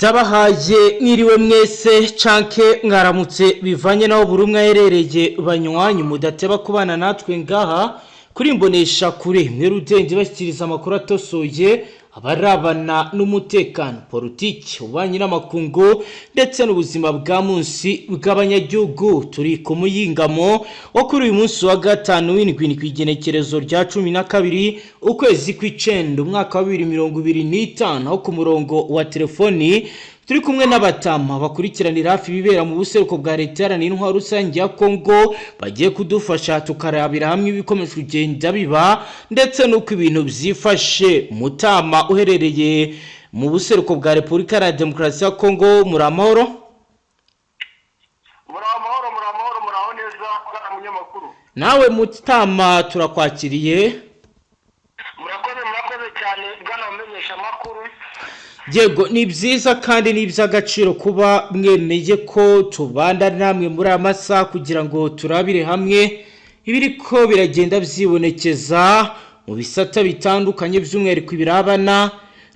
Ndabahaye mwiriwe mwese canke mwaramutse, bivanye naho buri umwe aherereye. Banywanyi mudateba kubana natwe ngaha kuri Imbonesha Kure, mwe rudende bashyikiriza amakuru atosoye abarabana n'umutekano, politiki, ububanyi n'amakungu ndetse n'ubuzima bwa munsi bw'abanyagihugu. Turi ku muyingamo wo kuri uyu munsi wa gatanu w'indwi, ni ku igenekerezo rya 12 ukwezi kw'icenda umwaka wa 2025, aho ku murongo wa telefoni turi kumwe n'abatama bakurikiranira hafi ibibera mu buseruko bwa Leta Iharanira Intwaro Rusange ya Kongo, bagiye kudufasha tukarabira hamwe ibikomeje kugenda biba ndetse n'uko ibintu byifashe. Mutama uherereye mu buseruko bwa Repubulika Iharanira Demokarasi ya Kongo, muri amahoro? Muri amahoro, muri amahoro, muraho neza, bwana munyamakuru. Nawe mutama turakwakiriye. Murakoze, murakoze cyane, bwana mumenyesha amakuru. Yego, ni byiza kandi ni iby'agaciro kuba mwemeye ko tubanda namwe muri aya masaha kugira ngo turabire hamwe ibiri ko biragenda byibonekeza mu bisata bitandukanye, by'umwihariko ibirabana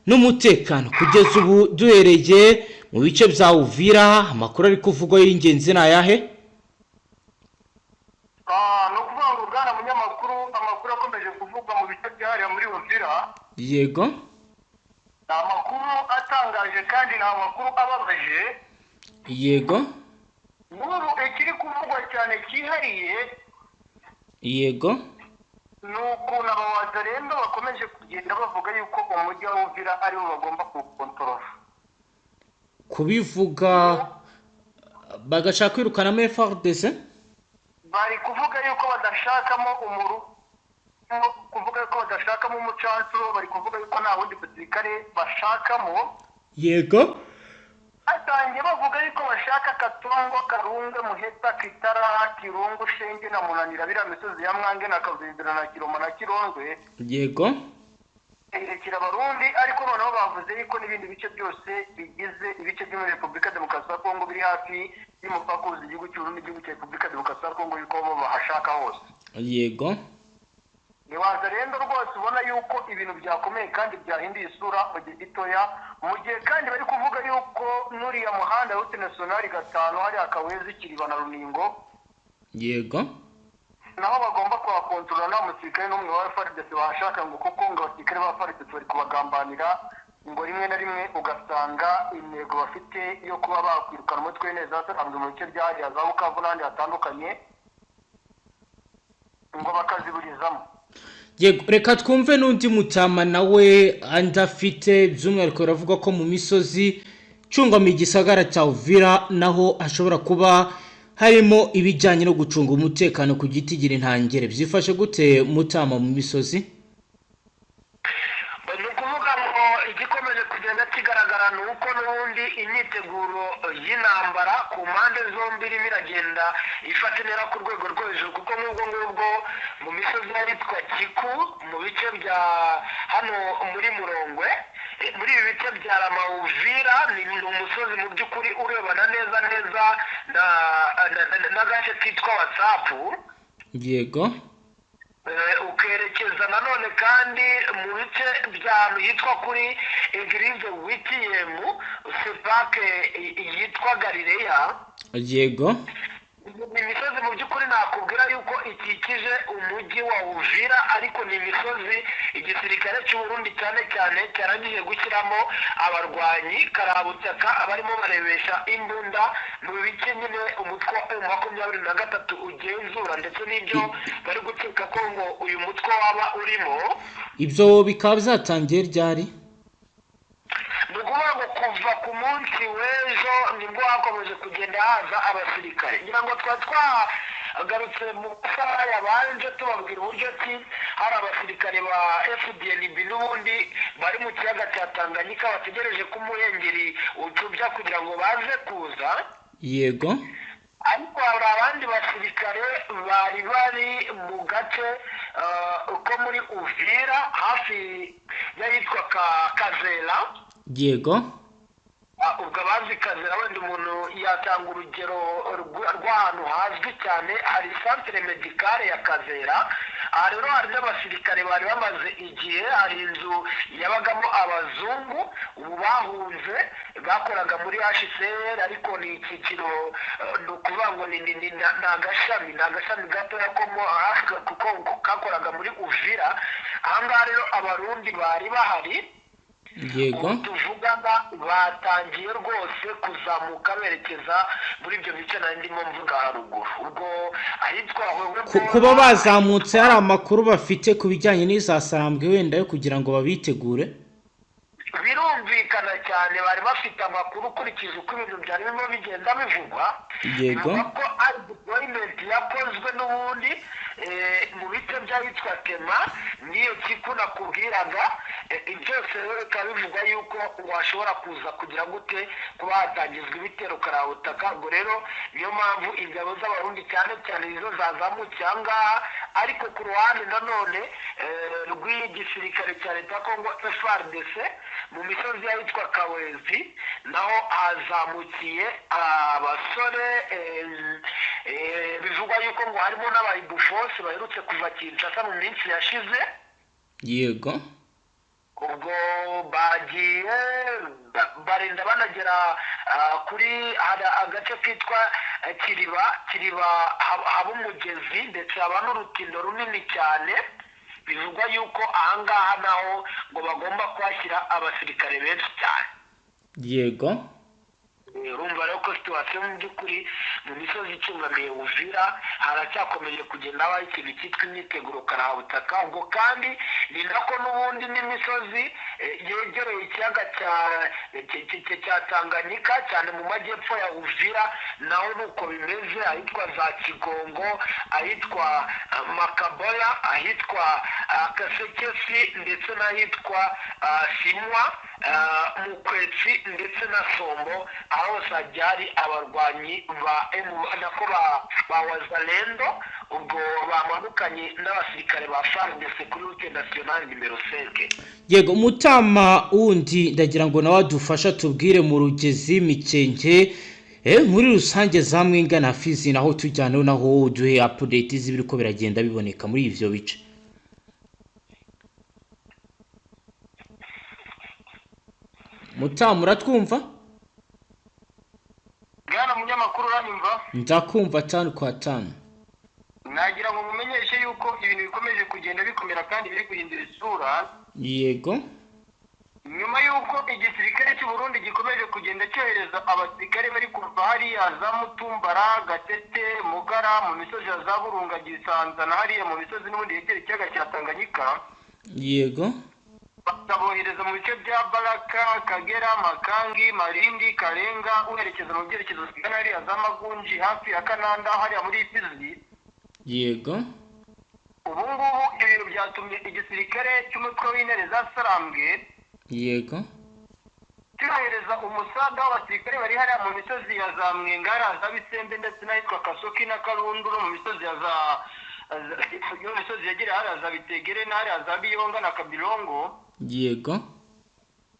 n'umutekano. Kugeza ubu, duhereye mu bice bya Uvira, amakuru ari kuvugwa y'ingenzi ni ayahe? Ni ukuvuga ngo, bwana munyamakuru, amakuru akomeje kuvugwa mu bice byahariwe muri Uvira ni amakuru atangaje kandi ni amakuru ababaje. N'ubu ikiri kuvugwa cyane cyihariye ni ukuntu abawazalendo bakomeje kugenda bavuga yuko umujyi wa Uvira ariwo bagomba kuwukontorora. Kubivuga bagashaka kwirukanamo FARDC? Bari kuvuga yuko badashakamo umuru, kuvuga yuko badashakamo umucancuro, bari kuvuga yuko nta wundi musirikare bashakamo. Batangiye bavuga yuko bashaka Katongo, Karunga, Muheta, Kitara, Kirungu, Shenge na Munanira, biriya misozi ya Mwange na Kavindura na Kiroma na Kirondwe, irekera Abarundi. Ariko noneho bavuze yuko n'ibindi bice byose bigize ibice byo muri Repubulika Demokarasi ya Kongo biri hafi y'umupaka uhuza igihugu cy'Uburundi n'igihugu cya Repubulika Demokarasi ya Kongo, yuko bo bahashaka hose. Ntiwaza rero rwose, ubona yuko ibintu byakomeye kandi byahinduye isura mu gihe gitoya, mu gihe kandi bari kuvuga yuko n'uriya muhanda route nationale 5 hariya Kawezi, Kiriba na Runingo, naho bagomba kuhakontorora, nta musirikare n'umwe wa FARDC bahashaka, ngo kuko ngo abasirikare ba FARDC bari kubagambanira, ngo rimwe na rimwe ugasanga intego bafite yo kuba bakwirukana umutwe neza wasanzwe mu bice bya hariya za Bukavu n'ahandi hatandukanye, ngo bakaziburizamo. Yego, reka twumve n'undi mutama nawe andi afite. By'umwihariko biravuga ko mu misozi icungwamo igisagara cya Uvira naho hashobora kuba harimo ibijyanye no gucunga umutekano ku giti gira intangere. Byifashe gute, mutama, mu misozi? Ni ukuvuga ngo igikomeje kugenda kigaragara ni uko n'ubundi imyiteguro y'intambara ku mpande zombi irimo iragenda ifata intera ku rwego rwo hejuru, kuko nk'ubwo ngubwo mu misozi y'ahitwa Kiku, mu bice bya hano muri Murongwe, muri ibi bice bya Ramawuvira, ni umusozi mu by'ukuri urebana neza neza n'agace kitwa Watsapu. Ukerekeza nanone kandi mu bice by'ahantu hitwa kuri Église Huitième Sepake yitwa Galileya. Ni imisozi mu by'ukuri nakubwira yuko ikikije umujyi wa Uvira, ariko ni imisozi igisirikare cy'u Burundi cyane cyane cyarangije gushyiramo abarwanyi karabutaka barimo barebesha imbunda mu bice nyine umutwe wa M23 ugenzura, ndetse n'ibyo bari gukeka ko ngo uyu mutwe waba urimo. Ibyo bikaba byatangiye ryari? Ni ukuvuga ngo kuva ku munsi w'ejo nibwo hakomeje kugenda haza abasirikare. Ngira ngo twari twagarutse mu masaha yabanje tubabwira uburyo ki hari abasirikare ba FDNB n'ubundi bari mu kiyaga cya Tanganyika bategereje ko umuhengeri ucubya kugira ngo baze kuza. Ariko hari abandi basirikare bari bari mu gace ko muri Uvira hafi y'ahitwa Kazera. Ubwo abazi Kazera, wenda umuntu yatanga urugero rw'ahantu hazwi cyane, hari centre médicale ya Kazera. Aha rero hari n'abasirikare bari bamaze igihe, hari inzu yabagamo abazungu ubu bahunze, bakoraga muri HCR, ariko ni icyiciro, ni ukuvuga ngo ni agashami gatoya ko kuko kakoraga muri Uvira. Aha ngaha rero Abarundi bari bahari. Yego. Tuvugana batangiye rwose kuzamuka berekeza muri ibyo bice nari ndimo mvuga haruguru, ubwo ahitwa Kuba bazamutse, hari amakuru bafite ku bijyanye n'izasarambwe wenda yo kugira ngo babitegure? Birumvikana cyane, bari bafite amakuru ukurikije uko ibintu byari birimo bigenda bivugwa. Bivugwa ko ari deployment yakozwe n'ubundi mu bice by'ahitwa Tema n'iyo kiku nakubwiraga. Byose rero bikaba bivugwa yuko washobora kuza kugira gute kuba hatangizwa ibitero karabutaka. Ubwo rero niyo mpamvu ingabo z'Abarundi cyane cyane nizo zazamukiye aha ngaha, ariko ku ruhande nanone rw'igisirikare cya leta ya Kongo FARDC, mu misozi y'ahitwa Kawezi naho hazamukiye abasore, bivugwa yuko ngo harimo n'abayibufose baherutse kuva Kinshasa mu minsi yashize. Ubwo bagiye barenda banagera kuri hari agace kitwa Kiriba. Kiriba haba umugezi ndetse haba n'urutindo runini cyane. Bivugwa yuko ahangaha naho ngo bagomba kuhashyira abasirikare benshi cyane. Urumva rero ko situation mu by'ukuri mu misozi icungamiye Uvira haracyakomeje kugenda habaho ikintu cyitwa imyiteguro karahabutaka. Ubwo kandi ni nako n'ubundi n'imisozi yegereye ikiyaga cya Tanganyika, cyane mu majyepfo ya Uvira, naho nuko bimeze, ahitwa za Kigongo, ahitwa Makaboya, ahitwa Kasekesi ndetse n'ahitwa Simwa, Mukwetsi ndetse na Sombo, aho hose hagiye hari abarwanyi ba M nako ba Wazalendo, ubwo bamanukanye n'abasirikare ba FARDC kuri route nationale numéro 5. Yego, mutama wundi ndagira ngo nawe adufashe tubwire mu Rugezi, Mikenke, muri rusange za Mwenga na Fizi, naho tujyana naho uduhe update z'ibiriko biragenda biboneka muri ivyo bice. Mutama, uratwumva? Bwana munyamakuru, uranyumva? Ndakumva tanu kwa tanu. Nagira ngo mumenyeshe yuko ibintu bikomeje kugenda bikomera kandi biri guhindura isura. Nyuma y'uko igisirikare cy'u Burundi gikomeje kugenda cyohereza abasirikare bari kuva hariya za Mutumbara, Gatete, Mugara, mu misozi ya za Burunga, Gisanza na hariya mu misozi n'ubundi yegereye ikiyaga cya Tanganyika, bakabohereza mu bice bya Baraka, Kagera, Makangi, Marindi, Karenga, werekeza mu byerekezo bigana hariya za Magunji hafi ya Kananda hariya muri Fizi. Ubu ngubu ibintu byatumye igisirikare cy'umutwe w'intare za Sarambwe cyohereza umusada w'abasirikare bari hariya mu misozi ya za Mwenga, hariya za Bisembe ndetse n'ahitwa Kasoki na Karundu, no mu misozi ya za no mu misozi yegereye hariya za Bitegere na hariya za Biyonga na Kabirongo.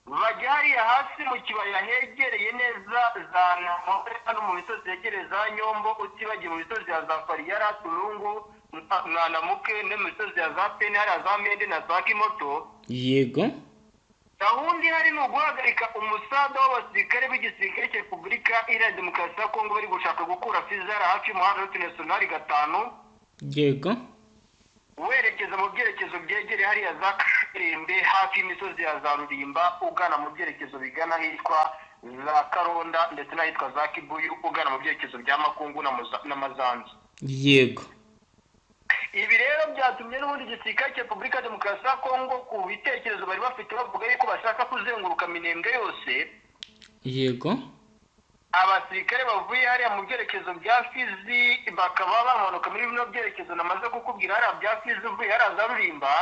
Bajya hariya hasi mu kibaya hegereye neza za Ntore, hano mu misozi yegereye za Nyombo, utibagiye mu misozi ya za Fariyara, Turungu, Mwanamuke, no mu misozi ya za Pene hariya za Mende na za Kimoto. Gahunda ihari ni uguhagarika umusada w'abasirikare b'igisirikare cya Repubulika Iharanira Demokarasi ya Kongo bari gushaka gukura Fizi hariya hafi y'umuhanda route nationale 5, werekeza mu byerekezo byegereye hariya za Karembe hafi y'imisozi ya za Rurimba, ugana mu byerekezo bigana ahitwa za Karonda ndetse n'ahitwa za Kibuyu, ugana mu byerekezo bya Makungu na Mazanzu. Ibi rero byatumye n'ubundi igisirikare cya Repubulika ya Demokarasi ya Kongo ku bitekerezo bari bafite bavuga yuko bashaka kuzenguruka Minembwe yose. Abasirikare bavuye hariya mu byerekezo bya Fizi bakaba bamanuka muri bino byerekezo namaze kukubwira hariya bya Fizi, uvuye hariya za Rurimba,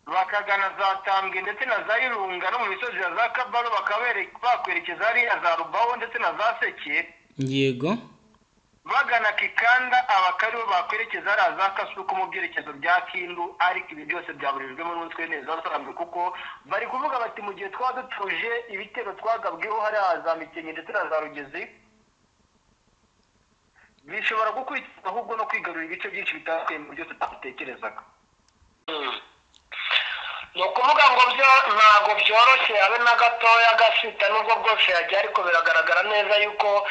bakagana za Tambwe ndetse na za Irunga no mu misozi ya za Kabalo, bakaba bakwerekeza hariya za Rubaho ndetse na za Seke, bagana Kikanda, abakaribo bakwerekeza hariya za Kasuku mu byerekezo bya Kindu. Ariko ibi byose byaburijwemo n'umutwe neza Sarambwe, kuko bari kuvuga bati mu gihe twaba dutuje ibitero twagabweho hariya za Mikenke ndetse na za Rugezi, bishobora Bishobora gukurikizwa ahubwo no kwigarurira ibice byinshi bitandukanye mu buryo tutatekerezaga. Ni ukuvuga ngo byo ntabwo byoroshye habe na gatoya. Gasita nubwo bwose yagiye, ariko biragaragara neza yuko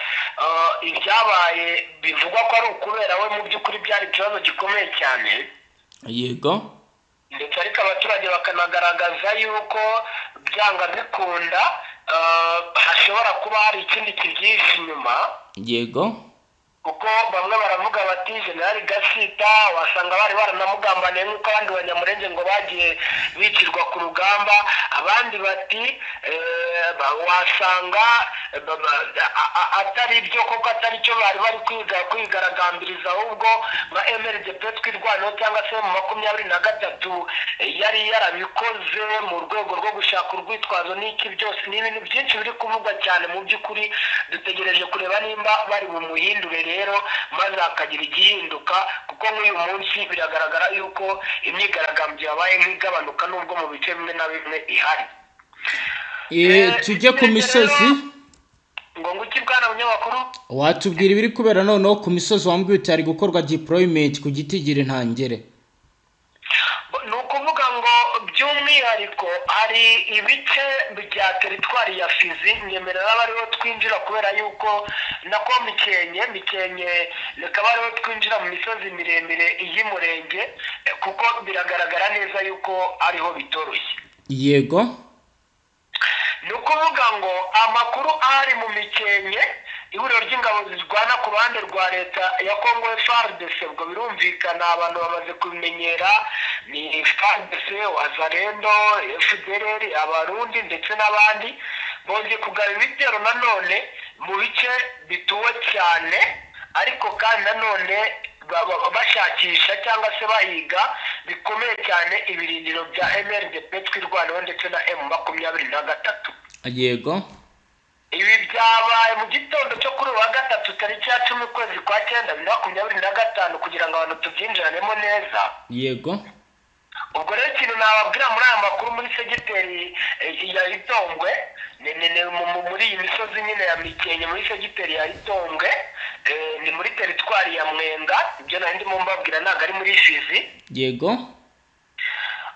ibyabaye bivugwa ko ari ukubera we, mu by'ukuri byari ikibazo gikomeye cyane. Ndetse ariko abaturage bakanagaragaza yuko byanga bikunda hashobora kuba hari ikindi kibyihishe inyuma, kuko bamwe baravuga bati Generali Gasita wasanga bari baranamugambaniye nk'uko abandi Banyamurenge ngo bagiye bicirwa ku rugamba. Abandi bati wasanga atari byo koko, atari cyo bari bari kwiga kwigaragambiriza, ahubwo nka MRDP Twirwaneho cyangwa se mu 23 yari yarabikoze mu rwego rwo gushaka urwitwazo n'iki. Byose ni ibintu byinshi biri kuvugwa cyane. Mu by'ukuri dutegereje kureba nimba bari bumuhindure rero, maze hakagira igihinduka, kuko nk'uyu munsi biragaragara yuko imyigaragambyo yabaye nk'igabanuka, nubwo mu bice bimwe na bimwe ihari. Tujye ku misozi. Ngo iki, bwana munyamakuru? Watubwira ibiri kubera noneho ku misozi? Wambwiye uti hari gukorwa deployment ku gitigiri ntangere. Ni ukuvuga ngo by'umwihariko hari ibice bya teritwari ya Fizi, nyemerera aba ariho twinjira, kubera yuko nako Mikenke, reka abe ariho twinjira mu misozi miremire y'Umurenge, kuko biragaragara neza yuko ariho bitoroshye. Ni ukuvuga ngo amakuru ari mu Mikenke, ihuriro ry'ingabo zirwana ku ruhande rwa leta ya Congo FARDC, ubwo birumvikana abantu bamaze kubimenyera, ni FARDC, Wazalendo, FDLR, Abarundi ndetse n'abandi, bongeye kugaba ibitero nanone mu bice bituwe cyane, ariko kandi nanone bashakisha cyangwa se bahiga bikomeye cyane ibirindiro bya MRDP Twirwaneho ndetse na M23. Ibi byabaye mu gitondo cyo kuri uyu wa gatatu, tariki ya 10 ukwezi kwa cyenda 2025, kugira ngo abantu tubyinjiranemo neza. Ubwo rero ikintu nababwira muri aya makuru, muri segiteri ya Itombwe, ni muri iyi misozi nyine ya Mikenke, muri segiteri ya Itombwe, ni muri teritwari ya Mwenga, ibyo nari ndimo mbabwira ntabwo ari muri Fizi.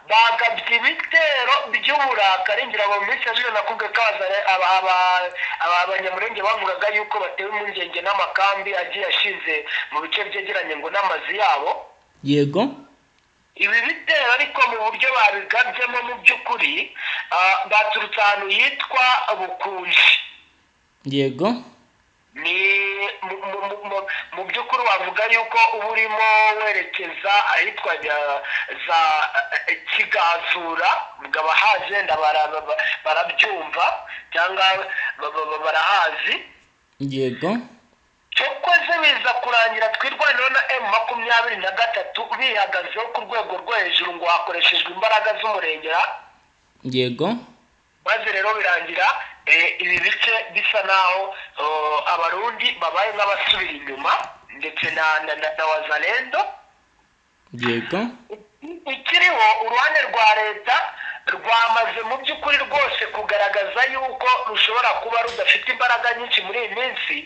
Bagabye ibitero by'uburakari. Ngira ngo mu minsi yashize nakubwiye ko Abanyamurenge bavugaga yuko batewe impungenge n'amakambi agiye ashinze mu bice byegeranye ngo n'amazu yabo. Ibi bitero ariko mu buryo babigabyemo, mu by'ukuri baturutse ahantu hitwa Bukunji. Ni mu by'ukuri wavuga yuko uba urimo werekeza ahitwa za Kigazura, ubwo abahazi wenda barabyumva cyangwa barahazi. Cyokoze biza kurangira Twirwaneho na M23 bihagazeho ku rwego rwo hejuru, ngo hakoreshejwe imbaraga z'umurengera. Maze rero birangira ibi bice bisa naho Abarundi babaye nk'abasubira inyuma, ndetse na Wazalendo. Ikiriho, uruhande rwa leta rwamaze mu by'ukuri rwose kugaragaza yuko rushobora kuba rudafite imbaraga nyinshi muri iyi minsi,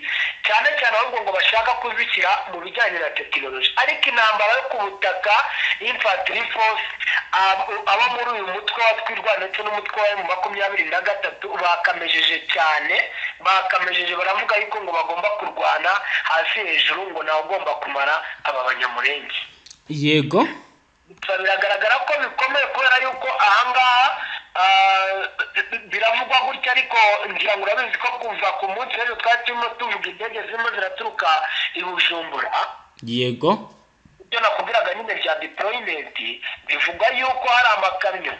cyane cyane ahubwo ngo bashaka kuzishyira mu bijyanye na tekinoloji, ariko intambara yo ku butaka, infantry force, abo muri uyu mutwe wa Twirwaneho ndetse n'umutwe wa M23 bakamejeje cyane, bakamejeje, baravuga yuko ngo bagomba kurwana hasi hejuru, ngo ntawe ugomba kumara aba Banyamurenge. Gusa biragaragara ko bikomeye, kubera yuko ahangaha biravugwa gutya, ariko ngira ngo urabizi ko kuva ku munsi w'ejo twari turimo tuvuga indege zirimo ziraturuka i Bujumbura. Ibyo nakubwiraga nyine bya deployment, bivugwa yuko hari amakamyo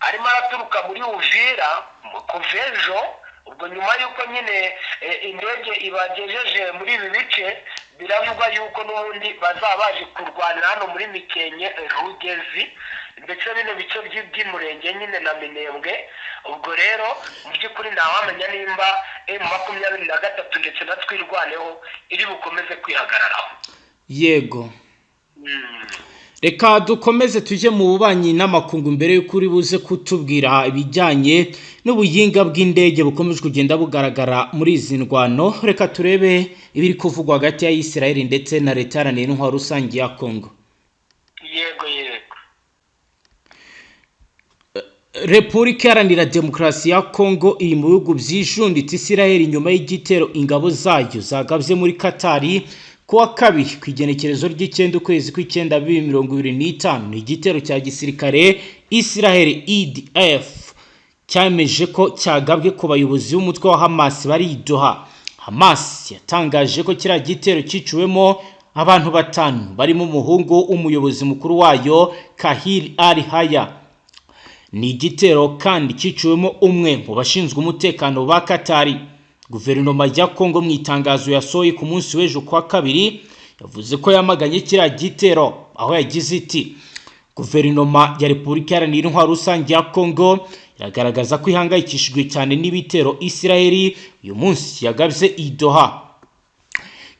arimo araturuka muri Uvira kuva ejo, ubwo nyuma yuko nyine indege ibagejeje muri ibi bice, biravugwa yuko n'ubundi bazaba baje kurwanira hano muri Mikenke, Rugezi, ndetse bino bice by'Umurenge nyine na Minembwe. Ubwo rero mu by'ukuri ntawamenya nimba M23 ndetse na Twirwaneho iri bukomeze kwihagararaho. Reka dukomeze tujye mu bubanyi n'amakungu mbere y'uko uri buze kutubwira ibijyanye n'ubuyinga bw'indege bukomeje kugenda bugaragara muri izi ndwano. Reka turebe ibiri kuvugwa hagati ya Israel ndetse na leta iharanira intwaro rusange ya Congo. Yego yego. Repubulika Iharanira Demokarasi ya Congo iri mu bihugu byijunditse Israel nyuma y'igitero ingabo zayo zagabye muri Katari kuwa kabiri ku igenekerezo ry'Icyenda ukwezi kw'icyenda 2025. Ni igitero cya gisirikare Israel IDF cyemeje ko cyagabwe ku bayobozi b'umutwe wa Hamas bari i Doha. Hamas yatangaje ko kiriya gitero cyiciwemo abantu batanu barimo umuhungu w'umuyobozi mukuru wayo Kahil Al Haya. Ni igitero kandi cyiciwemo umwe mu bashinzwe umutekano ba Katari. Guverinoma ya Congo mu itangazo yasohoye ku munsi w'ejo kuwa kabiri yavuze ko yamaganye kiriya gitero, aho yagize iti: "Guverinoma ya Repubulika Iharanira Intwaro Rusange ya Congo iragaragaza ko ihangayikishijwe cyane n'ibitero Israel uyu munsi yagabye i Doha."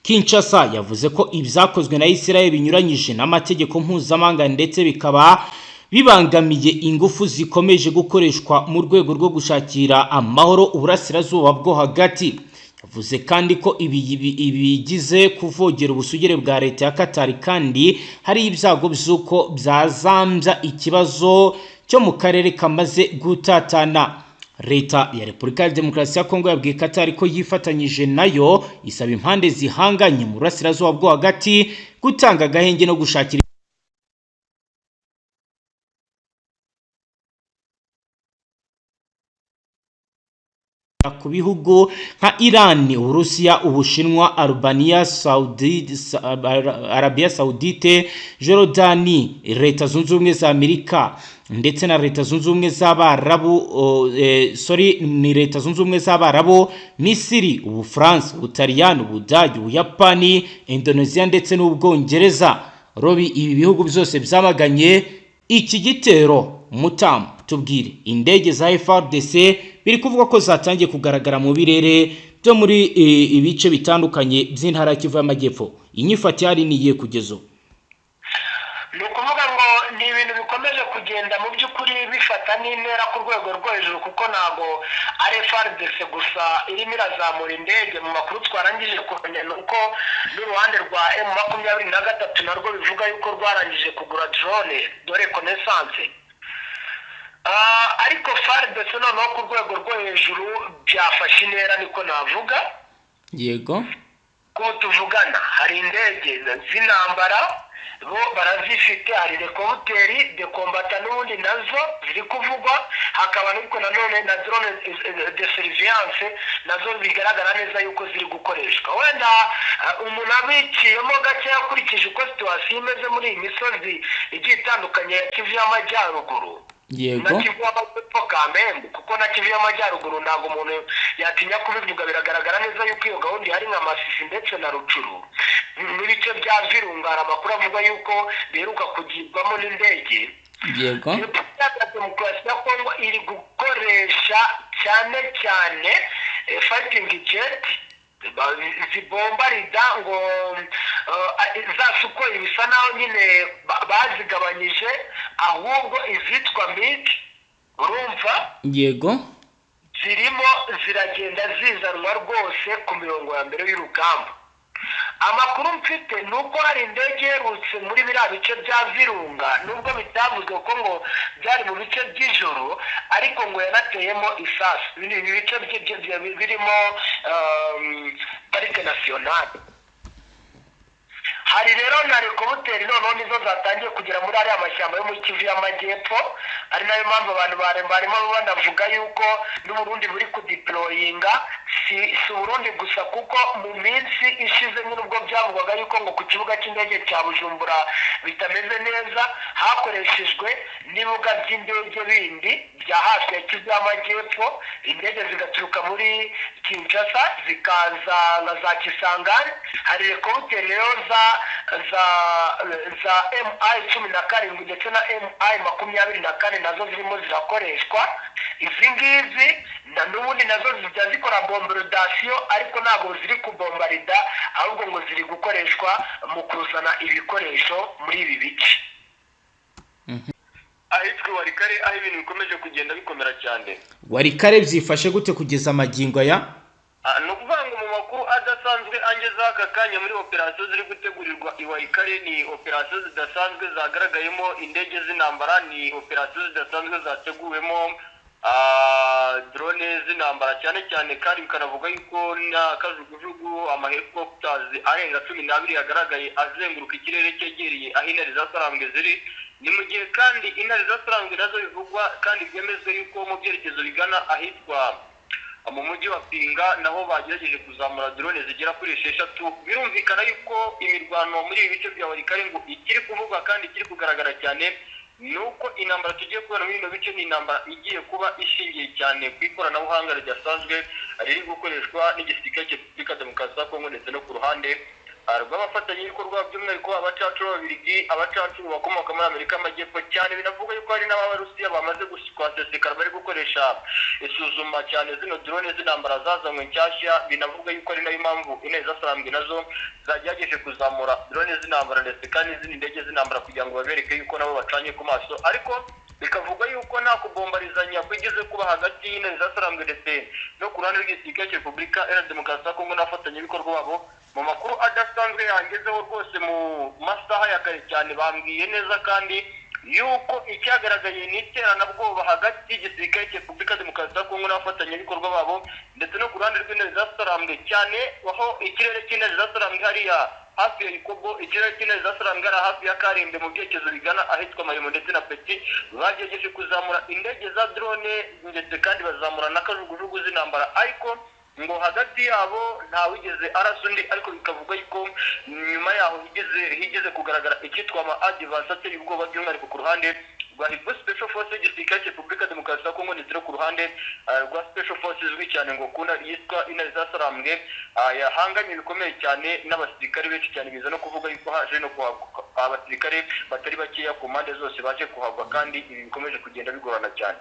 Kinshasa yavuze ko ibyakozwe na Israel binyuranyije n'amategeko mpuzamahanga ndetse bikaba bibangamiye ingufu zikomeje gukoreshwa mu rwego rwo gushakira amahoro Uburasirazuba bwo Hagati. Yavuze kandi ko ibi bigize kuvogera ubusugire bwa leta ya Katari kandi hari ibyago by'uko byazambya ikibazo cyo mu karere kamaze gutatana. Leta ya Repubulika ya Demokarasi ya Kongo yabwiye Katari ko yifatanyije nayo, isaba impande zihanganye mu Burasirazuba bwo Hagati gutanga agahenge no gushakira ku bihugu nka Iran, Uburusiya, Ubushinwa, Albania, Saudi, Arabia Saudite, Jordani, Leta Zunze Ubumwe za Amerika ndetse na Leta Zunze Ubumwe z'Abarabu, sorry, ni Leta Zunze Ubumwe z'Abarabu, Misiri, Ubufaransa, Ubutaliyani, Ubudage, Ubuyapani, Indonesia ndetse n'Ubwongereza. Robi, ibi bihugu byose byamaganye iki gitero. Mutamu, tubwire, indege za FARDC biri kuvuga ko zatangiye kugaragara mu birere byo muri ibice bitandukanye by'intara ya Kivu y'Amajyepfo. Inyifato yari niyihe kugeza ubu? Ni ukuvuga ngo ni ibintu bikomeje kugenda mu by'ukuri bifata n'intera ku rwego rwo hejuru, kuko ntabwo ari FARDC gusa irimo irazamura indege. Mu makuru twarangije kumenya ni uko n'uruhande rwa M23 narwo bivuga yuko rwarangije kugura drone de reconnaissance. Ariko FARDC noneho ku rwego rwo hejuru byafashe intera, niko navuga. Ko tuvugana hari indege z'intambara bo barazifite, hari hélicoptère de combat n'ubundi nazo ziri kuvugwa, hakaba ariko nanone na drone de surveillance nazo bigaragara neza yuko ziri gukoreshwa. Wenda umuntu abiciyemo gake akurikije uko situation imeze muri iyi misozi igiye itandukanye ya Kivu y'Amajyaruguru na Kivu y'Amajyepfo Kamembe, kuko na Kivu y'Amajyaruguru ntabwo umuntu yatinya kubivuga, biragaragara neza yuko iyo gahunda ihari nka Masisi ndetse na Rucuru n'ibice bya Virunga, hari amakuru avuga yuko biheruka kugibwamo n'indege. Repubulika ya Demokarasi ya Kongo iri gukoresha cyane cyane fighting jet zibombarida ngo za Sukhoi bisa naho nyine bazigabanyije, ahubwo izitwa MiG, urumva, zirimo ziragenda zizanwa rwose ku mirongo ya mbere y'urugamba. Amakuru mfite ni uko hari indege iherutse muri biriya bice bya Virunga, nubwo bitavuzwe ko ngo byari mu bice by'ijoro, ariko ngo yanateyemo isasu. Ibi ni ibice birimo parike nationale. Hari rero na hélicoptère noneho nizo zatangiye kugera muri ariya mashyamba yo muri Kivu y'Amajyepfo, ari nayo mpamvu abantu barimo banavuga yuko n'Uburundi buri kudeployinga. Si Uburundi gusa, kuko mu minsi ishize nyine ubwo byavugwaga yuko ngo ku kibuga cy'indege cya Bujumbura bitameze neza, hakoreshejwe n'ibibuga by'indege bindi bya hafi ya Kivu y'Amajyepfo, indege zigaturuka muri Kinshasa zikaza nka za Kisangani. Hari hélicoptère rero za Mi 17 ndetse na Mi 24 nazo zirimo zirakoreshwa. Izi ngizi na n'ubundi nazo zijya zikora bombardation, ariko ntabwo ziri kubombarida, ahubwo ngo ziri gukoreshwa mu kuzana ibikoresho muri ibi bice. Ahitwa Walikale, aho ibintu bikomeje kugenda bikomera cyane. Walikale byifashe gute kugeza amagingo aya? Ni ukuvuga ngo mu makuru adasanzwe angezeho aka kanya, muri operasiyo ziri gutegurirwa i Walikale, ni operasiyo zidasanzwe zagaragayemo indege z'intambara, ni operasiyo zidasanzwe zateguwemo drone z'intambara cyane cyane, kandi bikanavuga yuko na kajugujugu, amahelicopters arenga 12 yagaragaye azenguruka ikirere cyegereye aho intare za Sarambwe ziri. Ni mu gihe kandi intare za Sarambwe nazo bivugwa kandi byemezwa yuko mu byerekezo bigana ahitwa mu mujyi wa Pinga naho bagerageje kuzamura drone zigera kuri 6. Birumvikana yuko imirwano muri ibi bice bya Walikale ngo ikiri kuvugwa kandi ikiri kugaragara cyane, ni uko intambara tugiye kubona muri bino bice ni intambara igiye kuba ishingiye cyane ku ikoranabuhanga ridasanzwe riri gukoreshwa n'igisirikare cya Repubulika Demokarasi ya Kongo, ndetse no ku ruhande rw'abafatanyabikorwa, by'umwihariko abacancuro b'Ababiligi, abacancuro bakomoka muri Amerika y'Amajyepfo cyane. Binavuga yuko hari n'Abarusiya bamaze kuhasesekara, bari gukoresha isuzuma cyane zino drone z'intambara zazanywe nshyashya. Binavuga yuko ari nayo mpamvu intare zasarambwe nazo zagerageje kuzamura drone z'intambara, ndetse kandi n'izindi ndege z'intambara, kugira ngo babereke yuko nabo bacanye ku maso. Ariko bikavugwa yuko nta kubombarizanya kwigeze kuba hagati y'intare zasarambwe ndetse no ku ruhande rw'igisirikare cya Repubulika Iharanira Demokarasi ya Kongo n'abafatanyabikorwa babo. Mu makuru adasanzwe yangezeho rwose mu masaha ya kare cyane, bambwiye neza kandi yuko icyagaragaye ni iteranabwoba hagati y'igisirikare cya Repubulika Demokarasi ya Kongo n'abafatanyabikorwa babo, ndetse no ku ruhande rw'intare zasarambwe cyane, aho ikirere cy'intare zasarambwe hariya hafi ya Ikobo, ikirere cy'intare zasarambwe hariya hafi ya Karembe, mu byerekezo bigana ahitwa Marimo ndetse na Peti, bagerageje kuzamura indege za drone, ndetse kandi bazamura na kajugujugu z'intambara, ariko ngo hagati yabo ntawigeze arasa undi. Ariko bikavugwa yuko nyuma yaho higeze kugaragara icyitwa ama advance ateye ubwoba, by'umwihariko ku ruhande rwa Hibou Special Force y'igisirikare cya Repubulika Demokarasi ya Kongo, ndetse no ku ruhande rwa Special Force izwi cyane ngo kuna yitwa Intare zasarambwe, yahanganye bikomeye cyane n'abasirikare benshi cyane, biza no kuvuga yuko haje no kuhagwa abasirikare batari bakeya ku mpande zose baje kuhagwa, kandi ibi bikomeje kugenda bigorana cyane.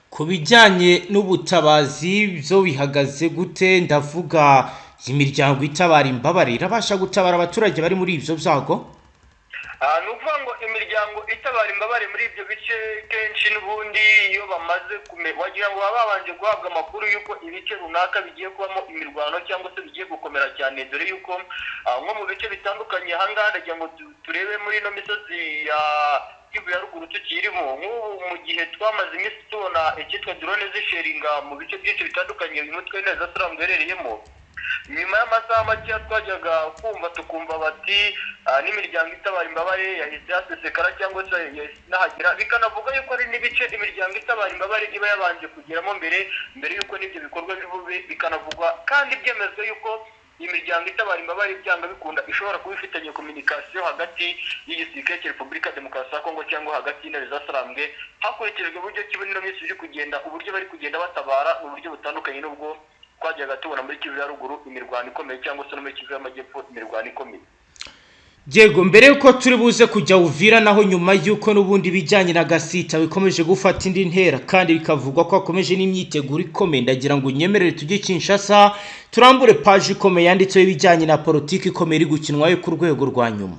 Ku bijyanye n'ubutabazi byo bihagaze gute? Ndavuga imiryango itabara imbabare, irabasha gutabara abaturage bari muri ibyo byago? Ni ukuvuga ngo imiryango itabara imbabare muri ibyo bice, kenshi n'ubundi iyo bamaze wagira ngo baba babanje guhabwa amakuru y'uko ibice runaka bigiye kubamo imirwano cyangwa se bigiye gukomera cyane, dore y'uko nko mu bice bitandukanye ahangaha, ndagira ngo turebe muri ino misozi ya Kivu ya Ruguru tukirimo, nk'ubu mu gihe twamaze iminsi tubona icyitwa drone zisheringa mu bice byinshi bitandukanye uyu mutwe neza Sarambwe uherereyemo, nyuma y'amasaha makeya twajyaga kumva tukumva bati n'imiryango itabara imbabare yahise yasesekara cyangwa se yahise inahagera. Bikanavuga yuko hari n'ibice imiryango itabara imbabare iba yabanje kugeramo mbere mbere y'uko n'ibyo bikorwa biri, bikanavugwa kandi byemezwa yuko imiryango itabara imbabare byanga bikunda ishobora kuba ifitanye communication hagati y'igisirikare cya Repubulika Demokarasi ya Kongo cyangwa hagati y'intare zasarambwe, hakurikijwe uburyo ki muri ino minsi biri kugenda, uburyo bari kugenda batabara mu buryo butandukanye n'ubwo twajyaga tubona muri Kivu ya Ruguru imirwano ikomeye, cyangwa se no muri Kivu y'Amajyepfo imirwano ikomeye. Yego, mbere yuko turi buze kujya Uvira naho, nyuma y'uko n'ubundi bijyanye na Gasita bikomeje gufata indi ntera kandi bikavugwa ko hakomeje n'imyiteguro ikomeye, ndagira ngo unyemerere tujye Kinshasa, turambure paji ikomeye yanditseho ibijyanye na politiki ikomeye iri gukinwayo ku rwego rwa nyuma.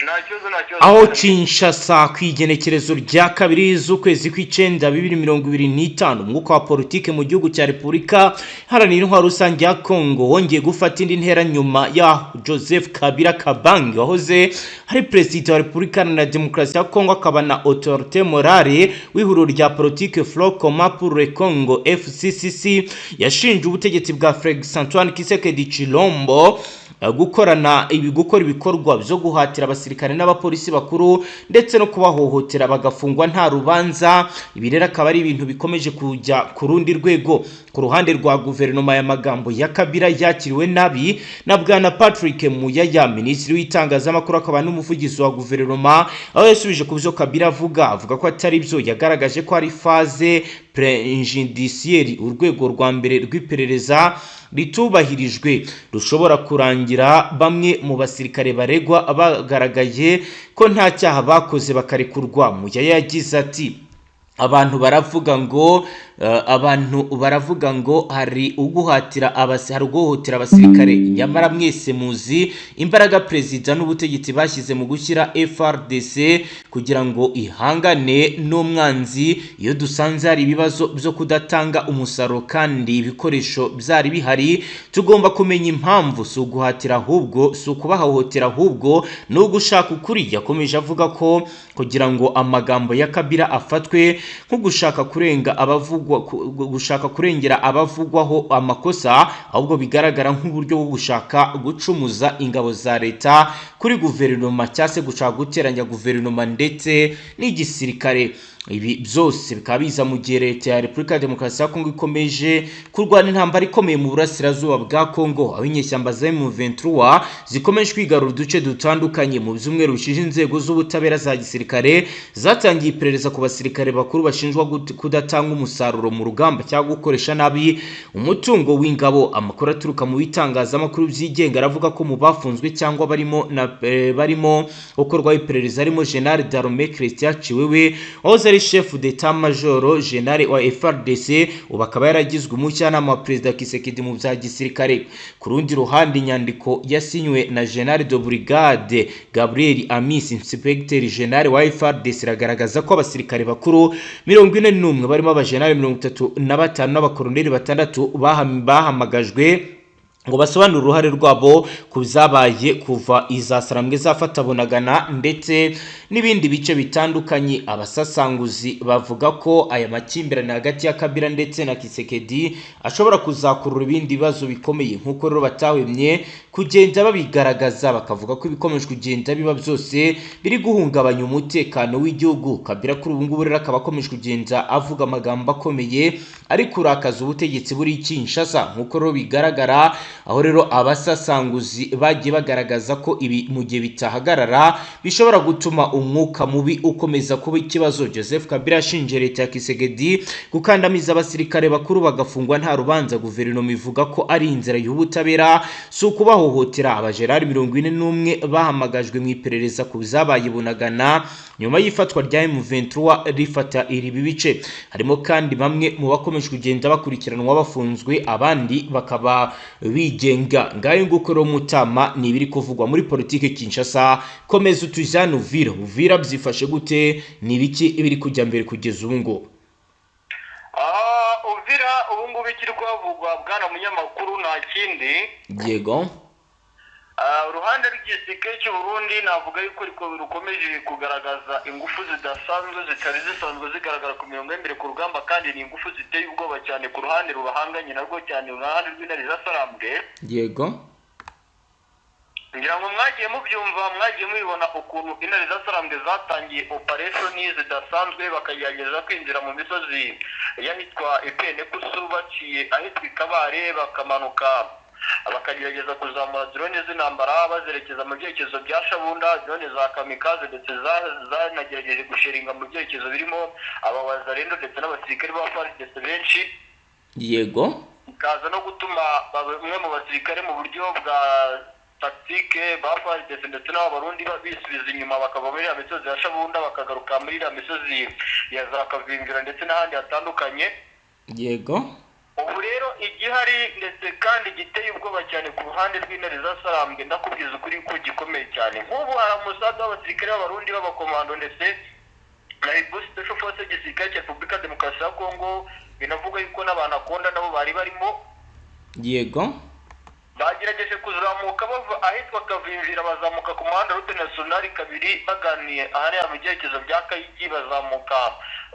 Nta kibazo, nta kibazo. Aho Kinshasa, ku igenekerezo rya 2 z'ukwezi kw'icyenda 2025, umwuka wa politiki mu gihugu cya Repubulika Iharanira Intwaro Rusange ya Kongo wongeye gufata indi ntera, nyuma ya Joseph Kabila Kabange wahoze ari perezida wa Repubulika Iharanira Demokarasi ya Kongo, akaba na autorité morale w'ihuriro rya politiki Front Commun pour le Congo, FCCC, yashinje ubutegetsi bwa Felix Antoine Tshisekedi Tshilombo gukorana ibi, gukora ibikorwa byo guhatira abasirikare n'abapolisi bakuru ndetse no kubahohotera bagafungwa nta rubanza. Ibi rero akaba ari ibintu bikomeje kujya ku rundi rwego. Ku ruhande rwa guverinoma, ya magambo ya Kabila yakiriwe nabi na bwana Patrick Muyaya, minisitiri w'itangazamakuru akaba n'umuvugizi wa guverinoma, aho yasubije ku byo Kabila avuga, avuga ko atari byo. Yagaragaje ko ari phase préjudiciaire, urwego rwa mbere rw'iperereza ritubahirijwe, rushobora kurangira bamwe mu basirikare baregwa bagaragaye ko nta cyaha bakoze bakarekurwa. Muyaya yagize ati: Abantu baravuga ngo abantu baravuga ngo hari uguhatira hari uguhohotera abasirikare, nyamara mwese muzi imbaraga perezida n'ubutegetsi bashyize mu gushyira FARDC kugira ngo ihangane n'umwanzi. Iyo dusanze hari ibibazo byo kudatanga umusaruro kandi ibikoresho byari bihari, tugomba kumenya impamvu. Si uguhatira ahubwo, si ukubahohotera ahubwo ni ugushaka ukuri. Yakomeje avuga ko kugira ngo amagambo ya Kabila afatwe nko gushaka kurenga abavugwa gushaka kurengera abavugwaho amakosa, ahubwo bigaragara nk'uburyo bwo gushaka gucumuza ingabo za leta kuri guverinoma, cyangwa se gushaka guteranya guverinoma ndetse n'igisirikare. Ibi byose bikaba biza mu gihe leta ya Repubulika ya Demokarasi ya Kongo ikomeje kurwana intambara ikomeye mu burasirazuba bwa Kongo, aho inyeshyamba za M23 zikomeje kwigarura uduce dutandukanye. Mu byumweru bishize, inzego z'ubutabera za gisirikare zatangiye iperereza ku basirikare bakuru bashinjwa kudatanga umusaruro mu rugamba cyangwa gukoresha nabi umutungo w'ingabo. Amakuru aturuka mu bitangazamakuru byigenga aravuga ko mu bafunzwe cyangwa barimo na barimo gukorwaho iperereza harimo General d'Armée Christian Tshiwewe, wahoze ari chef d'état major général wa FARDC, ubu akaba yaragizwe umujyanama wa Perezida Tshisekedi mu bya gisirikare. Ku rundi ruhande, inyandiko yasinywe na General de Brigade Gabriel Amisi, Inspecteur General wa FARDC, iragaragaza ko abasirikare bakuru 41 barimo abajenerali 35 n'abakoloneli 6 bahamagajwe ngo basobanure uruhare rwabo ku byabaye kuva iza Sarambwe zafata Bunagana ndetse n'ibindi bice bitandukanye. Abasasanguzi bavuga ko aya makimbirane hagati ya Kabila ndetse na Tshisekedi ashobora kuzakurura ibindi bibazo bikomeye, nk'uko rero batahwemye kugenda babigaragaza, bakavuga ko ibikomeje kugenda biba byose biri guhungabanya umutekano w'igihugu. Kabila kuri ubu ngubu rero akaba akomeje kugenda avuga amagambo akomeye ari kurakaza ubutegetsi buri Kinshasa, nk'uko rero bigaragara, aho rero abasasanguzi bagiye bagaragaza ko ibi mu gihe bitahagarara bishobora gutuma umwuka mubi ukomeza kuba ikibazo. Joseph Kabila yashinje leta ya Tshisekedi gukandamiza abasirikare bakuru bagafungwa nta rubanza. Guverinoma ivuga ko ari inzira y'ubutabera, si ukubahohotera. Abajenerali 41 bahamagajwe mu iperereza ku byabaye Bunagana nyuma y'ifatwa rya M23 rifata iri bice. Harimo kandi bamwe mu bakomeje kugenda bakurikiranwa bafunzwe, abandi bakaba bigenga. Ngayo nguko rero mutama, ni ibiri kuvugwa muri politiki Kinshasa. Komeza utujyane Uvira. Uvira byifashe gute? Ni ibiki ibiri kujya mbere kugeza ubu ngubu? Uvira ubu ngubu ikiri kuhavugwa, bwana munyamakuru, nta kindi. Uruhande rw'igisirikare cy'u Burundi navuga yuko rukomeje kugaragaza ingufu zidasanzwe zitari zisanzwe zigaragara ku mirongo y'imbere ku rugamba, kandi ni ingufu ziteye ubwoba cyane ku ruhande rubahanganye narwo, cyane uruhande rw'intare za Sarambwe. Ngira ngo mwagiye mubyumva, mwagiye mubibona ukuntu intare za Sarambwe zatangiye operation zidasanzwe, bakagerageza kwinjira mu misozi y'ahitwa Ipene-Kusu baciye ahitwa Ikabare, bakamanuka bakagerageza kuzamura drone z'intambara bazerekeza mu byerekezo bya Shabunda, drone za kamikaze, ndetse zanagerageje gusheringa mu byerekezo birimo abawazalendo ndetse n'abasirikare ba FARDC benshi. Bikaza no gutuma bamwe mu basirikare mu buryo bwa tactique ba FARDC ndetse n'abarundi bisubiza inyuma, bakava muri iriya misozi ya Shabunda bakagaruka muri iriya misozi ya za Kavimvira ndetse n'ahandi hatandukanye. Ubu rero igihari ndetse kandi giteye ubwoba cyane ku ruhande rw'intare za Sarambwe, ndakubwiza ukuri ko gikomeye cyane. Nk'ubu hari umusaza w'abasirikare b'abarundi b'abakomando ndetse na Hibou Special Force y'igisirikare cya Repubulika ya Demokarasi ya Kongo, binavuga yuko n'abantu akunda nabo bari barimo. Bagerageje kuzamuka bava ahitwa Kavimvira, bazamuka ku muhanda route nationale 2 baganiye ahariya mu byerekezo bya Kayigi, bazamuka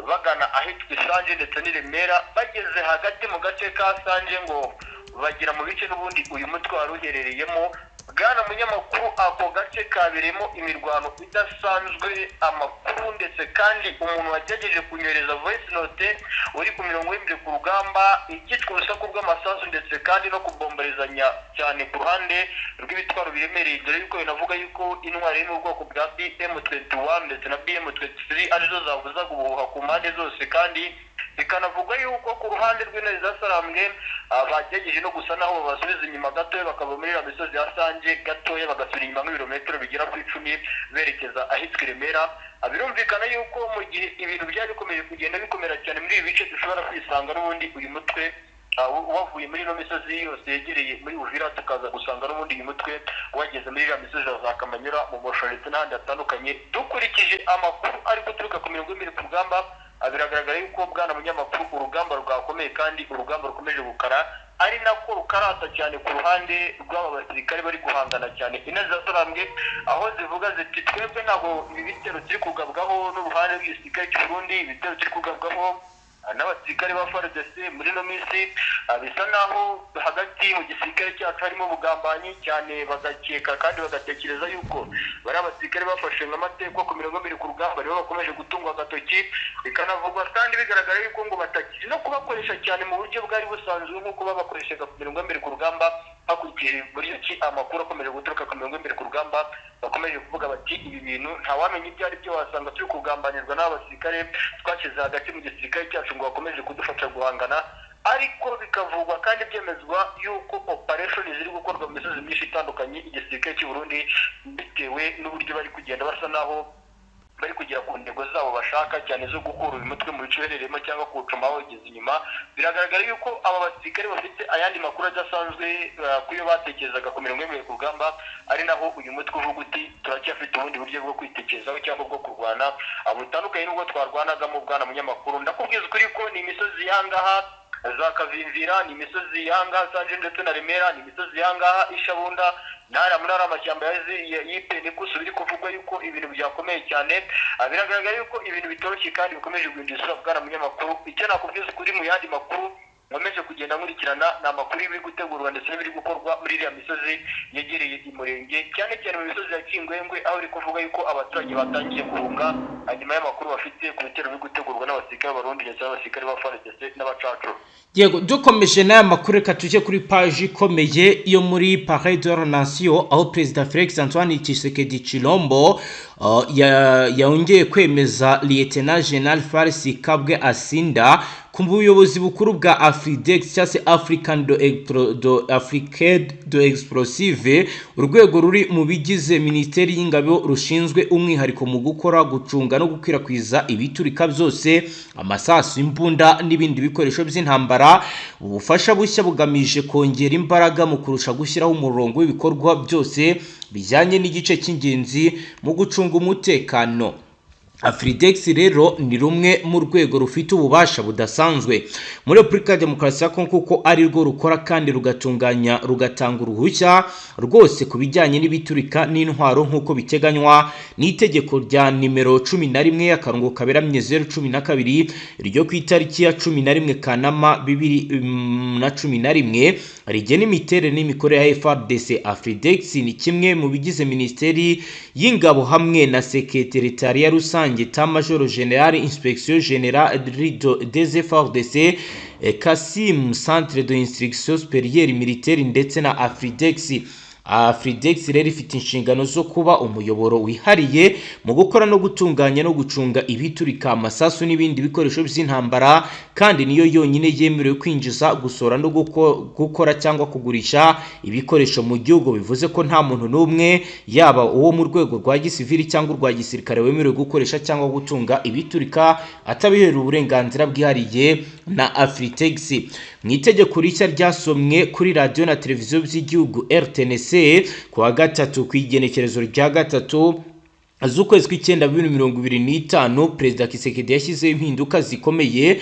bagana ahitwa Isange ndetse n'i Remera. Bageze hagati mu gace ka Sange ngo bagera mu bice n'ubundi uyu mutwe wari uherereyemo. Bwana munyamakuru, ako gace kabereyemo imirwano idasanzwe. Amakuru ndetse kandi umuntu wagerageje kunyohereza voice note uri ku mirongo y'imbere ku rugamba, icyitwa urusaku rw'amasasu ndetse kandi no kubombarezanya cyane ku ruhande rw'ibitwaro biremereye, dore yuko binavuga yuko intwari iri mu bwoko bwa BM21 ndetse na BM23 arizo zavuzaga ubuhuha ku mpande zose kandi Bikanavugwa yuko ku ruhande rw'intare za Sarambwe bagerageje no gusa naho babasubiza inyuma gatoya, bakava muri iriya misozi ya Sange gatoya bagasubira inyuma nk'ibirometero bigera ku 10 berekeza ahitwa i Remera. Birumvikana yuko mu gihe ibintu byari bikomeje kugenda bikomera cyane muri ibi bice, dushobora kwisanga n'ubundi uyu mutwe wavuye muri ino misozi yose yegereye muri Uvira, tukaza gusanga n'ubundi uyu mutwe wageze muri iriya misozi ya za Kamanyura, mu Mosho ndetse n'ahandi hatandukanye. Dukurikije amakuru ari guturuka ku mirongo y'imbere ku rugamba, biragaragara yuko, bwana munyamakuru, urugamba rwakomeye kandi urugamba rukomeje gukara, ari nako rukarata cyane ku ruhande rw'aba basirikare bari guhangana cyane. Intare za Sarambwe aho zivuga ziti: "Twebwe ntabwo ibi bitero turi kugabwaho n'uruhande rw'igisirikare cy'u Burundi, ibitero turi kugabwaho n'abasirikare ba FARDC muri ino minsi, bisa naho hagati mu gisirikare cyacu harimo ubugambanyi cyane." Bagakeka kandi bagatekereza yuko bari abasirikare bafashe nk'amateka ku mirongo ibiri ku rugamba nibo bakomeje gutungwa agatoki. Bikanavugwa kandi bigaragara yuko ngo batakiri no kubakoresha cyane mu buryo bwari busanzwe nk'uko babakoreshaga ku mirongo ibiri ku rugamba. Hakurikije buryo ki amakuru akomeje guturuka ku mirongo imbere ku rugamba, bakomeje kuvuga bati: "Ibi bintu ntawamenya ibyo ari byo, wasanga turi kugambanirwa n'aba basirikare twashyize hagati mu gisirikare cyacu ngo bakomeje kudufasha guhangana." Ariko bikavugwa kandi byemezwa yuko operation ziri gukorwa mu misozi myinshi itandukanye, igisirikare cy'u Burundi, bitewe n'uburyo bari kugenda basa naho bari kugera ku ntego zabo bashaka cyane zo gukura uyu mutwe mu bice uherereyemo cyangwa kuwucuma bawugeze inyuma, biragaragara yuko aba basirikare bafite ayandi makuru adasanzwe ku yo batekerezaga ku mirongo y'imbere ku rugamba, ari naho uyu mutwe uvuga uti: "Turacyafite ubundi buryo bwo kwitekerezaho cyangwa bwo kurwana butandukanye n'ubwo twarwanagamo." Bwana munyamakuru, ndakubwiza ukuri ko ni imisozi y'ahangaha za Kavimvira, ni imisozi y'ahangaha Sanje ndetse na Remera, ni imisozi y'ahangaha Ishabunda ntara muri ari amashyamba y'Ipenekusu biri kuvugwa yuko ibintu byakomeye cyane. Biragaragara yuko ibintu bitoroshye kandi bikomeje guhindura isura. Bwana munyamakuru, icyo nakubwiza ukuri mu yandi makuru nkomeje kugenda nkurikirana ni amakuru y'ibiri gutegurwa ndetse n'ibiri gukorwa muri iriya misozi yegereye Umurenge, cyane cyane mu misozi ya Kingwengwe, aho iri kuvuga yuko abaturage batangiye guhunga hanyuma y'amakuru bafite ku bitero biri gutegurwa n'abasirikare b'Abarundi ndetse n'abasirikare ba FARDC n'abacancuro. Yego, dukomeje n'aya makuru, reka tujye kuri paji ikomeye yo muri Palais de la Nation, aho Perezida Felix Antoine Tshisekedi Chilombo yongeye kwemeza Lieutenant General Farisi Kabwe Asinda ku buyobozi bukuru bwa Afridex cyangwa se African do Afrique de Explosive, urwego ruri mu bigize Minisiteri y'Ingabo rushinzwe umwihariko mu gukora, gucunga no gukwirakwiza ibiturika byose, amasasu, imbunda n'ibindi bikoresho by'intambara. Ubufasha bushya bugamije kongera imbaraga mu kurusha gushyiraho umurongo w'ibikorwa byose bijyanye n'igice cy'ingenzi mu gucunga umutekano. Afridex rero ni rumwe mu rwego rufite ububasha budasanzwe muri Repubulika ya Demokarasi ya Kongo, kuko ari rwo rukora kandi rugatunganya, rugatanga uruhushya rwose ku bijyanye n'ibiturika n'intwaro, nk'uko biteganywa n'itegeko rya nimero 11 akarongo kaberamye 012 ryo ku itariki ya 11 Kanama 2011, rigena imiterere n'imikorere ya FARDC. Afridex ni kimwe mu bigize Minisiteri y'Ingabo hamwe na Sekretariat rusange, État Major Général, Inspection Générale des FARDC, Kasim, Centre de Instruction Supérieure Militaire ndetse na Afridex. Afridex rero ifite inshingano zo kuba umuyoboro wihariye mu gukora no gutunganya no gucunga ibiturika, amasasu n'ibindi bikoresho by'intambara, kandi niyo yonyine yemerewe kwinjiza, gusohora no gukora cyangwa kugurisha ibikoresho mu gihugu. Bivuze ko nta muntu n'umwe, yaba uwo mu rwego rwa gisivili cyangwa urwa gisirikare, wemerewe gukoresha cyangwa gutunga ibiturika atabiherewe uburenganzira bwihariye na Afritex. Mu itegeko rishya ryasomwe kuri radiyo na televiziyo by'igihugu RTNC ku wa gatatu, ku igenekerezo rya 3 z'ukwezi kw'icyenda 2025, Perezida Tshisekedi yashyizeho impinduka zikomeye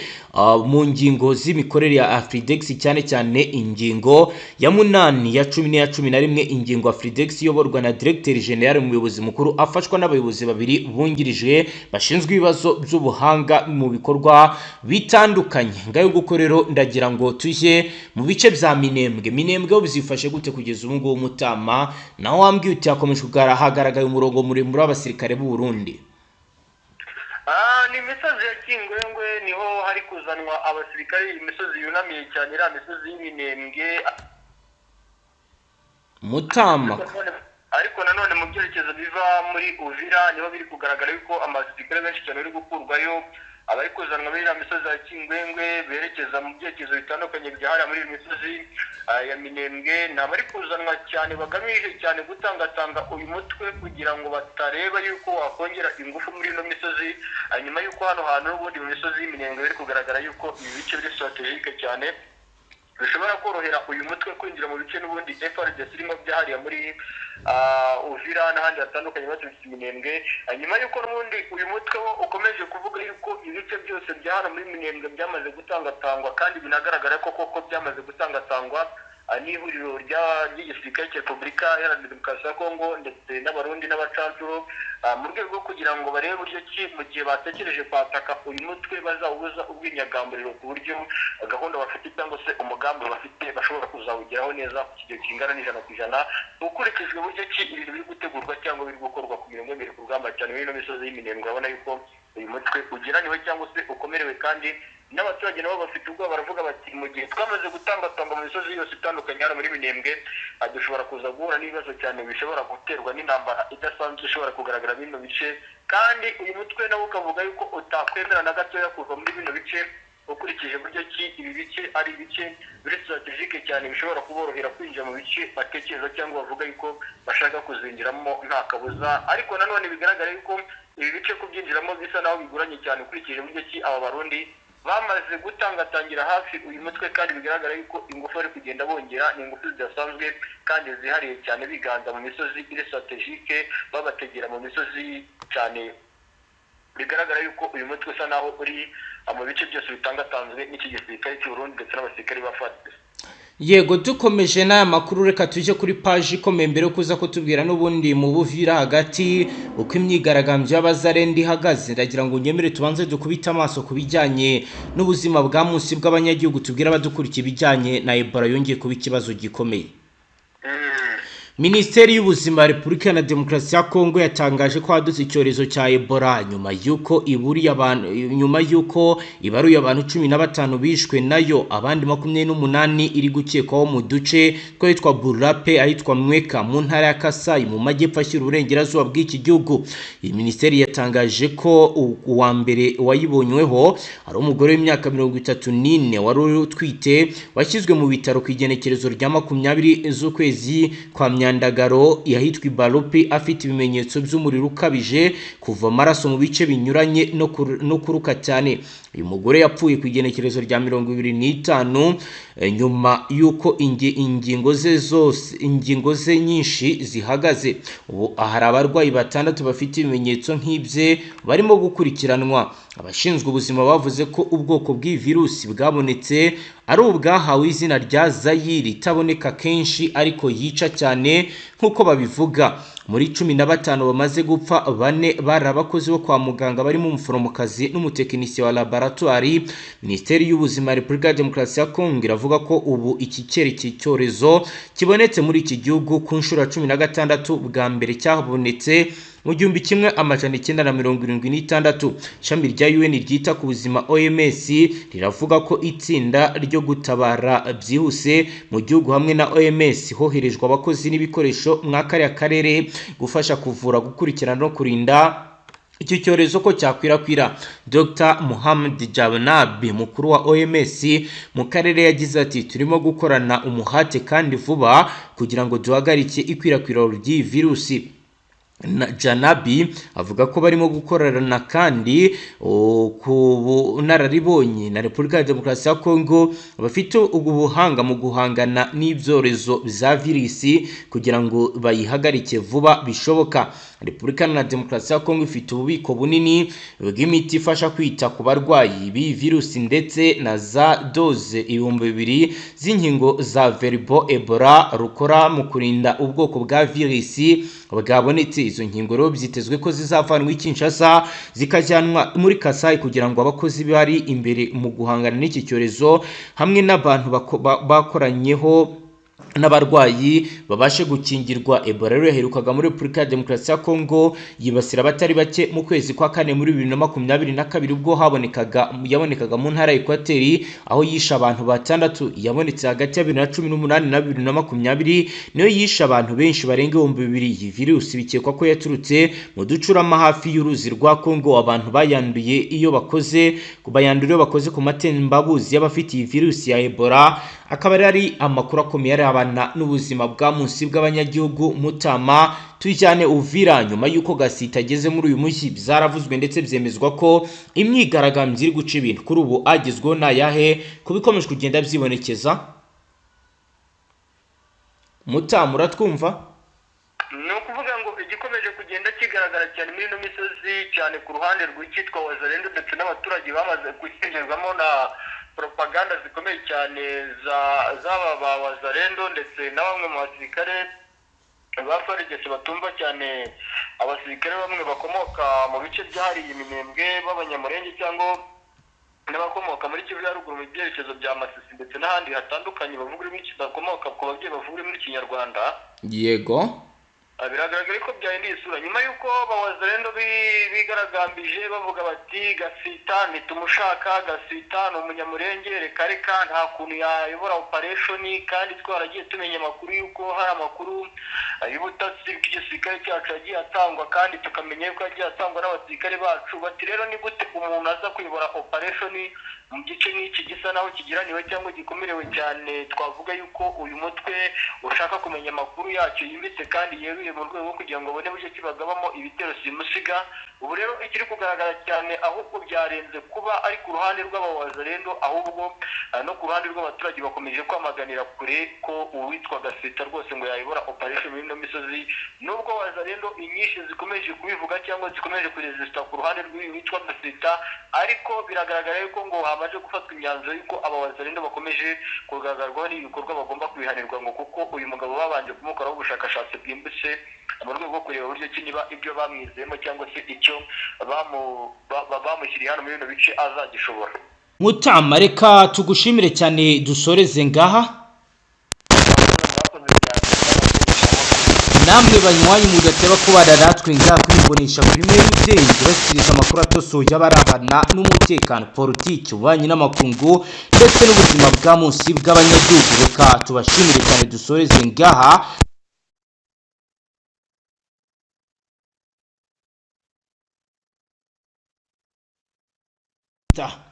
mu ngingo z'imikorere ya Afridex, cyane cyane ingingo ya 8, ya 10 n'iya 11. Ingingo: Afridex iyoborwa na Directeur General, umuyobozi mukuru, afashwa n'abayobozi babiri bungirije bashinzwe ibibazo by'ubuhanga mu bikorwa bitandukanye. Ngayo nguko rero, ndagira ngo tujye mu bice bya Minembwe. Minembwe ho bizifashe gute kugeza ubu ngubu, Mutama? Naho wambwiye uti hakomeje hagaragaye umurongo muremure w'abasirikare b'u Burundi. Ni imisozi ya Kingwengwe niho hari kuzanwa abasirikare, imisozi yunamiye cyane, iriya misozi y'Iminembwe. Mutama. Ariko nanone mu byerekezo biva muri Uvira niho biri kugaragara yuko amasirikare menshi cyane ari gukurwayo. Abari kuzanwa muri iriya misozi ya Kingwengwe berekeza mu byerekezo bitandukanye bya hariya muri iyi misozi ya Minembwe, ni abari kuzanwa cyane bagamije cyane gutangatanga uyu mutwe kugira ngo batareba yuko wakongera ingufu muri ino misozi, nyuma y'uko hano hantu n'ubundi mu misozi y'Iminembwe biri kugaragara yuko ibi bice biri stratégique cyane, bishobora korohera uyu mutwe kwinjira mu bice n'ubundi FARDC irimo byahariye muri Uvira n'ahandi hatandukanye baturutse Minembwe, nyuma y'uko n'ubundi uyu mutwe wo ukomeje kuvuga yuko ibice byose bya hano muri Minembwe byamaze gutangatangwa, kandi binagaragara ko koko byamaze gutangatangwa n'ihuriro ry'igisirikare cya Repubulika Iharanira Demokarasi ya Kongo ndetse n'Abarundi n'abacancuro, mu rwego rwo kugira ngo barebe uburyo ki mu gihe batekereje kwataka uyu mutwe bazawubuza ubwinyagamburiro, ku buryo gahunda bafite cyangwa se umugambi bafite bashobora kuzawugeraho neza ku kigero kingana n'100%, ukurikijwe uburyo ki ibintu biri gutegurwa cyangwa biri gukorwa ku mirongo imbere ku rugamba cyane muri ino misozi y'Iminembwe. Urabona yuko uyu mutwe ugeraniwe cyangwa se ukomerewe, kandi n'abaturage nabo bafite ubwoba, baravuga bati mu gihe twamaze gutangatanga mu misozi yose itandukanye hano muri Minembwe, dushobora kuza guhura n'ibibazo cyane bishobora guterwa n'intambara idasanzwe ishobora kugaragara bino bice. Kandi uyu mutwe nawo ukavuga yuko utakwemera na gatoya kuva muri bino bice, ukurikije buryo ki ibi bice ari ibice biri stratégique cyane, bishobora kuborohera kwinjira mu bice batekereza cyangwa bavuga yuko bashaka kuzinjiramo nta kabuza. Ariko nanone bigaragara yuko ibi bice kubyinjiramo bisa naho bigoranye cyane, ukurikije buryo ki aba Barundi bamaze gutangatangira hafi uyu mutwe, kandi bigaragara yuko ingufu bari kugenda bongera ni ingufu zidasanzwe kandi zihariye cyane, biganza mu misozi iri stratégique, babategera mu misozi cyane. Bigaragara yuko uyu mutwe usa naho uri mu bice byose bitangatanzwe n'iki gisirikare cy'u Burundi ndetse n'abasirikare ba FARDC. Yego, dukomeje n'aya makuru, reka tujye kuri paji ikomeye mbere yo kuza kutubwira n'ubundi mu Buvira hagati uko imyigaragambyo y'abazarendi ihagaze. Ndagira ngo unyemere tubanze dukubite amaso ku bijyanye n'ubuzima bwa munsi bw'abanyagihugu, tubwire abadukurikiye ibijyanye na Ebola yongeye kuba ikibazo gikomeye. Minisiteri y'Ubuzima ya Repubulika na Demokarasi ya Kongo yatangaje ko hadutse icyorezo cya Ebola nyuma y'uko ibaruye abantu 15 bishwe nayo, abandi 28 iri gukekwaho mu duce twitwa Burape, ahitwa Mweka mu ntara ya Kasai mu majyepfo ashyira uburengerazuba bw'iki gihugu. Iyi minisiteri yatangaje ko uwa mbere wayibonyweho ari umugore w'imyaka 34 wari utwite, washyizwe mu bitaro ku igenekerezo rya 20 z'ukwezi kwa Myandagaro yahitwa Ibarupi, afite ibimenyetso by'umuriro ukabije, kuva amaraso mu bice binyuranye no kuruka cyane. Uyu mugore yapfuye ku igenekerezo rya 25 nyuma y'uko ingingo ze zose, ingingo ze nyinshi zihagaze. Ubu hari abarwayi 6 bafite ibimenyetso nk'ibye barimo gukurikiranwa. Abashinzwe ubuzima bavuze ko ubwoko bw'iyi virusi bwabonetse ari ubwahawe izina rya Zayiri, itaboneka kenshi ariko yica cyane nk'uko babivuga. Muri 15 bamaze gupfa, 4 bari abakozi bo kwa muganga barimo umuforomokazi n'umutekinisiye wa laboratoire. Minisiteri y'Ubuzima ya Repubulika ya Demokarasi ya Kongo iravuga ko ubu iki cyorezo kibonetse muri iki gihugu ku nshuro ya 16, bwa mbere cyabonetse mu 1976. Ishami rya UN ryita ku buzima OMS riravuga ko itsinda ryo gutabara byihuse mu gihugu hamwe na OMS hoherejwe abakozi n'ibikoresho mwa kariya karere gufasha kuvura, gukurikirana no kurinda iki cyorezo ko cyakwirakwira. Dr Muhammad Janabi, mukuru wa OMS mu karere, yagize ati turimo gukorana umuhate kandi vuba kugira ngo duhagarike ikwirakwira ry'iyi virusi. Janabi avuga ko barimo gukorana kandi ku bunararibonye na Repubulika ya Demokarasi ya Kongo bafite ubuhanga mu guhangana n'ibyorezo bya virisi kugira ngo bayihagarike vuba bishoboka. Repubulika na Demokarasi ya Kongo ifite ububiko bunini bw'imiti ifasha kwita ku barwayi b'iyi virusi ndetse na za doze 2000 z'inkingo za Verbo Ebola rukora mu kurinda ubwoko bwa virisi bwabonetse. Izo nkingo rero byitezwe ko zizavanwa i Kinshasa zikajyanwa muri Kasai kugira ngo abakozi bari imbere mu guhangana n'iki cyorezo hamwe n'abantu bakoranyeho n'abarwayi babashe gukingirwa. Ebola rero yaherukaga muri Repubulika ya Demokarasi ya Kongo, yibasira abatari bake mu kwezi kwa kane muri 2022, ubwo habonekaga yabonekaga mu ntara ya Ekwateri aho yishe abantu batandatu. Yabonetse hagati ya 2018 na 2020, niyo yishe abantu benshi barenga 2000. Iyi virusi bikekwa ko yaturutse mu ducurama hafi y'uruzi rwa Kongo. Abantu bayanduye iyo bakoze bayandura iyo bakoze ku matembabuzi y'abafite iyi virusi ya Ebola. Akaba rero ari amakuru akomeye arabana n'ubuzima bwa munsi bw'abanyagihugu. Mutama, tujyane Uvira. Nyuma y'uko Gasita ageze muri uyu mujyi, byaravuzwe ndetse byemezwa ko imyigaragambyo iri guca ibintu. Kuri ubu agezweho ni ayahe ku bikomeje kugenda byibonekeza? Mutama, uratwumva? Ni ukuvuga ngo igikomeje kugenda kigaragara cyane muri ino misozi, cyane ku ruhande rw'icyitwa Wazalendo ndetse n'abaturage bamaze gukinjirwamo na propaganda zikomeye cyane za z'aba ba Wazalendo ndetse na bamwe mu basirikare ba FARDC batumva cyane, abasirikare bamwe bakomoka mu bice byahariye Iminembwe b'Abanyamurenge cyangwa n'abakomoka muri Kivu ya ruguru mu byerekezo bya Masisi ndetse n'ahandi hatandukanye bavuga ururimi bakomoka ku babyeyi bavuga ururimi rw'Ikinyarwanda. Biragaragara ko byahinduye isura nyuma y'uko Abawazalendo bigaragambije bavuga bati: "Gasita ntitumushaka, Gasita ni Umunyamurenge, reka reka, nta kuntu yayobora operation, kandi twaragiye tumenya amakuru y'uko hari amakuru y'ubutasi bw'igisirikare cyacu yagiye atangwa, kandi tukamenya yuko yagiye atangwa n'abasirikare bacu." Bati: "Rero ni gute umuntu aza kuyobora operation mu gice nk'iki gisa naho kigiraniwe cyangwa gikomerewe cyane?" Twavuga yuko uyu mutwe ushaka kumenya amakuru yacyo yimbitse kandi yeruye mu rwego rwo kugira ngo babone buryo ki bagabamo ibitero simusiga. Ubu rero ikiri kugaragara cyane, ahubwo byarenze kuba ari ku ruhande rw'Abawazalendo, ahubwo no ku ruhande rw'abaturage bakomeje kwamaganira kure ko uwitwa Gasita rwose ngo yayobora operation muri ino misozi, nubwo Wazalendo inyinshi zikomeje kubivuga cyangwa zikomeje kuresista ku ruhande rw'uyu witwa Gasita. Ariko biragaragara yuko ngo hamaze gufatwa imyanzuro y'uko aba Wazalendo bakomeje kugaragarwaho n'ibikorwa bagomba kubihanirwa, ngo kuko uyu mugabo babanje kumukoraho ubushakashatsi bwimbitse mu rwego rwo kureba uburyo ki niba ibyo bamwizeyemo cyangwa se icyo bamushyiriye hano muri bino bice azagishobora. Mutama, reka tugushimire cyane, dusoreze ngaha. Mwakoze cyane. Namwe banywanyi mudateba kubana natwe ngaha kwibonesha kuri mwe ubwenge, bashyikiriza amakuru atosoye abarabana n'umutekano, politiki, ububanyi n'amakungu ndetse n'ubuzima bwa munsi bw'abanyagihugu. Reka tubashimire cyane, dusoreze ngaha. Ta.